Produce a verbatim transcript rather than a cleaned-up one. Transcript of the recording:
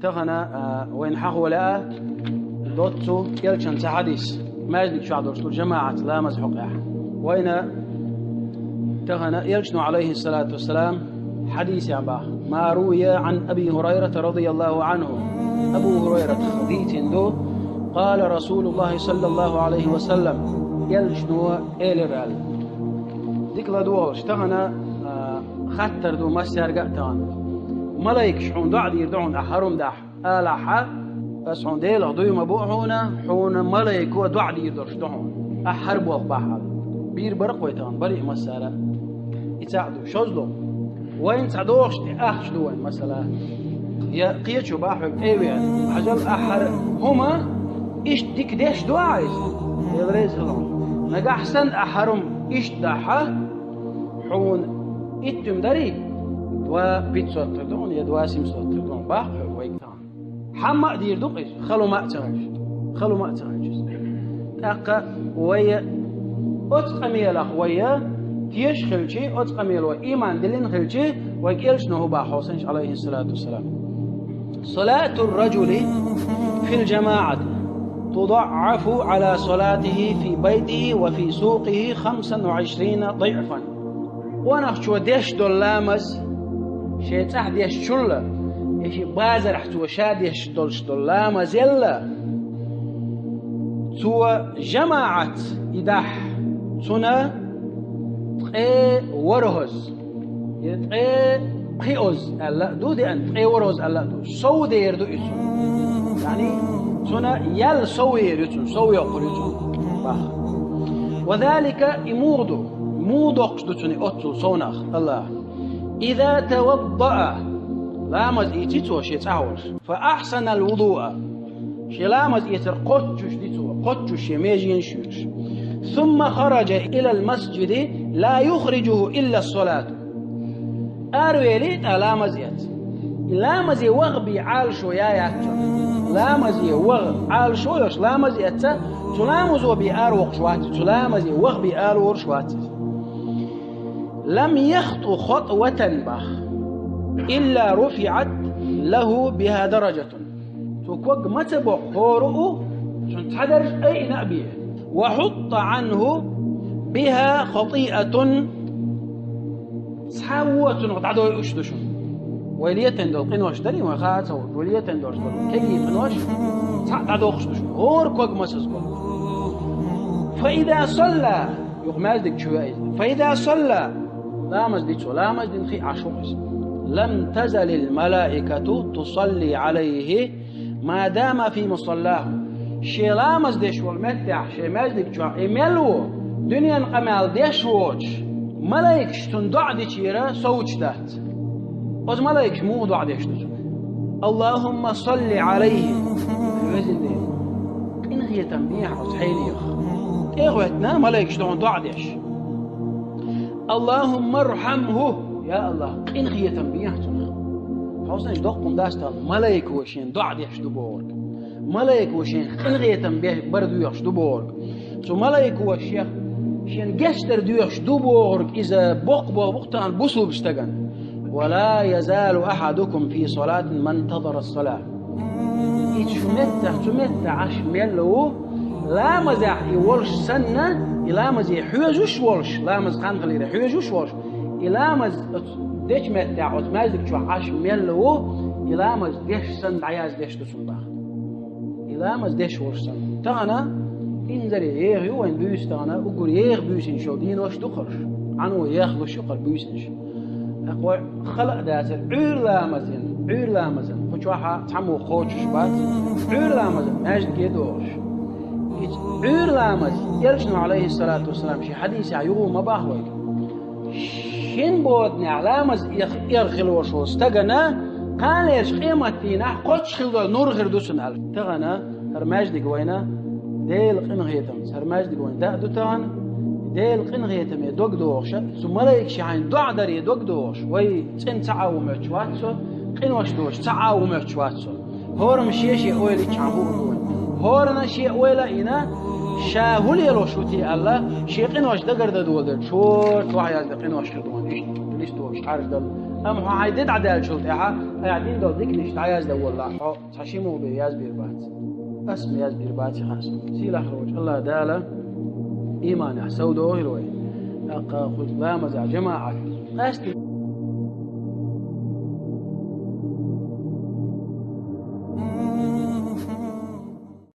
Тахана, а, вайн хьахо лаьа доцца Элчан цхьа хьадис, маьждиг чохь долуш долу жамаӀатца ламаз хьокъехь. Вайна тахана Элчано, Ӏалайхиссалату вассалам, хьадисехь баха: «ما روي عن أبي هريرة رضي الله عنه». Абу ХӀурайрата дийцина ду: «قال رسول الله صلى الله عليه وسلم». Элчано элира аьлла. Дика ладогӀалаш, тахана, а, хаттар ду массаьрга а тахана. Малайкаш хьуна доӀа дийр ду хьуна, ахь хьарам дахь алахьа, ас хьуна Делах дуй ма бу хьуна, хьуна малайко доӀа дийр долуш ду хьуна. Ахь хӀара болх бахь аьлла. Бийр бара кхой тахана, бара и массара. И цхьаъ ду, шозлагӀа. Вайн цхьа догӀуш тӀе ахча ду вайн, масала. Я кхечо бахь хьоьга тӀе а веана. Хьажал, ахь хӀара хӀума иштта дика деш ду ахь иза. Дела реза хила хьуна. Нагахь санна ахь хӀара хӀума иштта дахьа, хьуна иттуьм дарий? Два пятьсот тхир ду хьуна, я два семьсот тхир ду хьуна. Бахь хьоьга вайга тахана. Хьамма а дийр ду-кх иза, хала хӀума а ца хилча. Хала хӀума а ца хилча иза. ТӀаккха вай оцу къамелах вай теша хилчи, оцу къамело иман диллина хилчи, вайга Элчано хӀун боху хьовсийша, Ӏалайхиссалату вассалам: «صلاة الرجل في الجماعة تضعف على صلاته في بيته وفي سوقه خمسا وعشرين ضعفا». Къонахчо деш долу ламаз, шен цӀахь дешчул а, я шен базарахь цо ша деш долуш долу ламазел а, цо жамаӀатца и дахь, цунна ткъе ворхӀазза, я ткъе пхиъазза аьлла а ду, деана, ткъе ворхӀазза аьлла а ду, сов дер ду и цунна. Яъни, цунна ял сов ер ю цунна, сов йоккхур ю цунна, боху. «وذلك», и муха ду? Муха доккхуш ду цунна оццул совнах, Аллах? «إذا توضأ», ламаз ийци цо шен цӀахь волуш, «فأحسن الوضوء», шен ламаз эцар кхоччуш ди цо, кхоччуш шен меженаш юьйцуш, «ثم خرج إلى المسجد لا يخرجه إلا الصلاة». Аравели а тӀа ламаз эцна. И ламазе ваха бен Ӏалашо яц цуьнан. Ламазе ваха Ӏалашо йолуш ламаз эцна, цу ламазо бен аравоккхуш вац, цу ламазе ваха бен алаволуш вац иза. «لم يخط خطوة», боху, «إلا رفعت له بها درجة». Цо ког ма ца боккху хӀора а, цунна цхьа даржа айина а бен. «وحط عنه بها خطيئة». Цхьа а вон цунах дӀадойуш ду шуна. Вай летийна долу къинош дарий, вайн хаа а ца волуш, вай летийна долуш долу кегий къинош цхьаъ дӀадоккхуш ду шуна. ХӀора ког масаза боккху. «فإذا صلى», юха маьждиг чу веа иза. «فإذا صلى», ламаз ди цо, ламаз дина хи Ӏаш ву иза. «لم تزل الملائكة تصلي عليه ما دام في مصلاه». Шен ламаз деш волу меттехь, шен маьждиг чохь и мел ву, дуьненан къамел деш воцуш, малайкаш цунна доӀа дичера совцуш дац. Оцу малайкаш муха доӀа деш ду цунна? «اللهم صل عليه». Везан Дела, къинхетам бехьа оцу хьенех. ТӀе а хӀоьттина, малайкаш ду хьуна доӀа деш. «اللهم ارحمه». Я Аллах, къинхетам бехьа цунах. Хьовсийша, доккха хӀума дац тахана, малайко шена доӀа деш ду бохург. Малайко шена къинхетам бе-, бар доьхуш ду бохург. Цу малайко шех, шена гечдар доьхуш ду бохург, иза боккха болх бу-кх тахана бусулба стагана. «ولا يزال أحدكم في صلاة ما انتظر الصلاة». И цу меттах, цу меттах Ӏаш мел ву, ламазехь и волуш санна, и ламазе хьоьжуш волуш, ламаз хан хилира хьоьжуш волуш, и ламаз оцу дечу меттехь, оцу маьждиг чохь Ӏаш мел ву, и ламаз деш санна дӀаяздеш ду цунна, боху. И ламаз деш волуш санна. Тахана инзаре еха ю вайн буьйса тахана, уггар еха буьйсанаш йолу денош ду хӀорш. Ӏано ехалуш ю хӀара буьйсанаш. ТӀаккха вай хала а дацара, Ӏуьйра ламазан, Ӏуьйра ламазан, кху чохь цхьаммо кхочуш бац, Ӏуьйра ламазан маьждиге догӀуш. Иза Ӏуьйра ламаз, Элчано, Ӏалайхиссалату вассалам, шен хьадисехь юха ма боху вайга. Шин боданехь ламаз эха, эха хилош волу стагана кханалерчу къематдийнахь кхоччуш хила долу нур хир ду цунна аьлла. Тахана хӀара маьждиг вайна Делан къинхетамца, хӀара маьждиг вайна даа ду тахана, Делан къинхетаме дог дохуша, цу малайкаша хьайна доӀа даре дог дохуш, вай цӀена ца Ӏа ву моьттуш вац со, къинош доцуш ца Ӏа ву моьттуш вац со. ХӀорамма шен-шен ойла иччахьана хуур ду вайн. ХӀоранна шен ойла а йина, ша хӀун лелош ву те аьлла, шен къинош дагардан доладелча, чор чохь яздан къинош хир ду вайн. Иштта листочка Ӏарждала, Амма хьо хьайн де дӀадаьллачул тӀаьхьа, айхьа дина долу диканаш дӀаяздан воллахь, хьо цхьа ши мо бен язбийр бац. Ас ма язбийр бац хьасо. Сийлахь волчу АллахӀ Дала иманехь совдохийла вай. ТӀаккха кху ламазехь жамаӀат къаьсттина